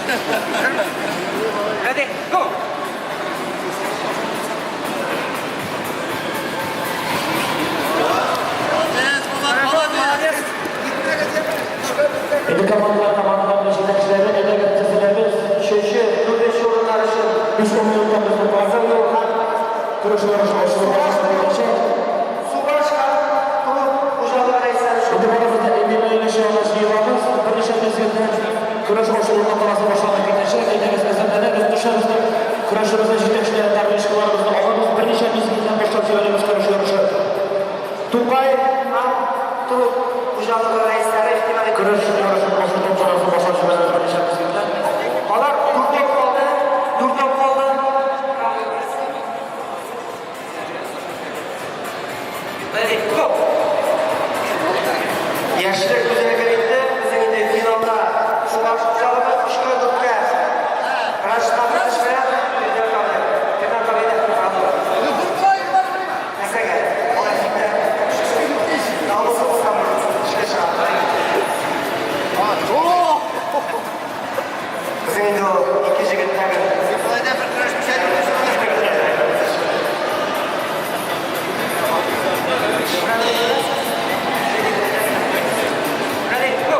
Ready, go! Инде командалар командаларның җитәкчеләре әйдәгез тезеләбез. Өченче, дүртенче урыннар өчен 5-10 минуттан безнең Азыр юл һәм көрәш ярышы ачылу башланып китәчәк. Субаш һәм Труд хуҗалыгы рәисләре өчен. Инде барыбыз да әңгәмә янәшә янә җыелабыз. Берничә мизгелдән көрәш ачылу тантанасы башланып китәчәк. Әйдәгез әзерләнәбез, төшәбез дә көрәшебезнең җитәкчеләрен, табличкаларыбызны алабыз. Берничә мизгелдән башлап җибәрәбез көрәш ярышы. Тукай һәм Труд хуҗалыгы рәисләре игътибар итегез. Көрәш ярышын ачу тантанасын башлап җибәрәбез берничә мизгелдән. Алар дүртәү калды, дүртәү калды. Ready, go! Яшьлек үзәге инде безнең инде финалда Субаш хуҗалыгы өчкә дүрткә. Рашид белән Илдар абый. Илдар абый Нәрсәгә? Алар китә. Намусы булса, эшкә чыга. Безнең инде ул ике җегет тагын. Ready, go! Ready, go!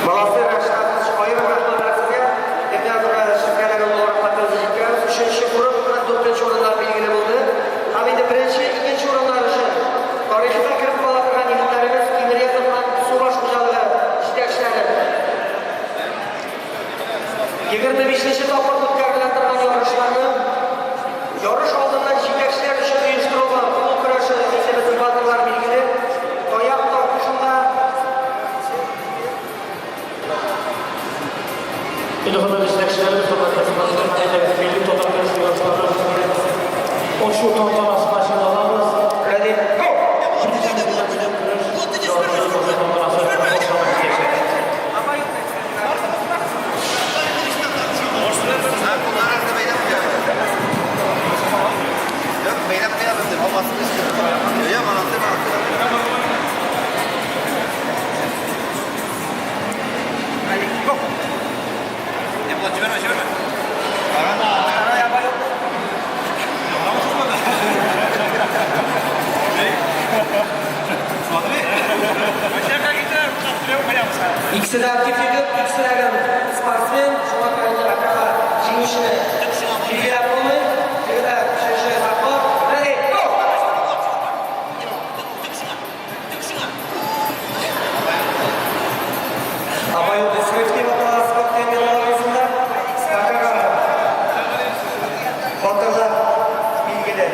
Баласы Рашид аерым рәхмәтләр сезгә. Илдар сезгә дә олы рәхмәтләребезне җиткерәбез. Өченче урын һәм дүртенче урыннар билгеле булды. Һәм инде беренче, икенче урыннар өчен тарихта кереп кала торган егетләребез Тимирязов һәм Субаш хуҗалыгы җитәкчеләре. 25 тапкыр үткәрелә торган ярышларны ярыш алдыннан җитәкчеләр өчен оештырылган кул көрәше инде безнең батырлар билгеле. Таяк тартышында Инде хөрмәтле җитәкчеләребез, хөрмәтле спортчылар, әйдәгез милли татар көрәше ярышлары ачу тантанасына җыйналабыз. Ready, go! Көрәш ярышлары ачу тантанасы башланып китәчәк. Ready, go! Икесе дә актив егет, икесе дә спортсмен. Шуңа күрә инде пока җиңүчене билгеләп булмый. Егетләр, өченче тапкыр. Ready, go! Обоюдный срыв дип атала спорт терминнары арасында. Пока батырлар билгеле.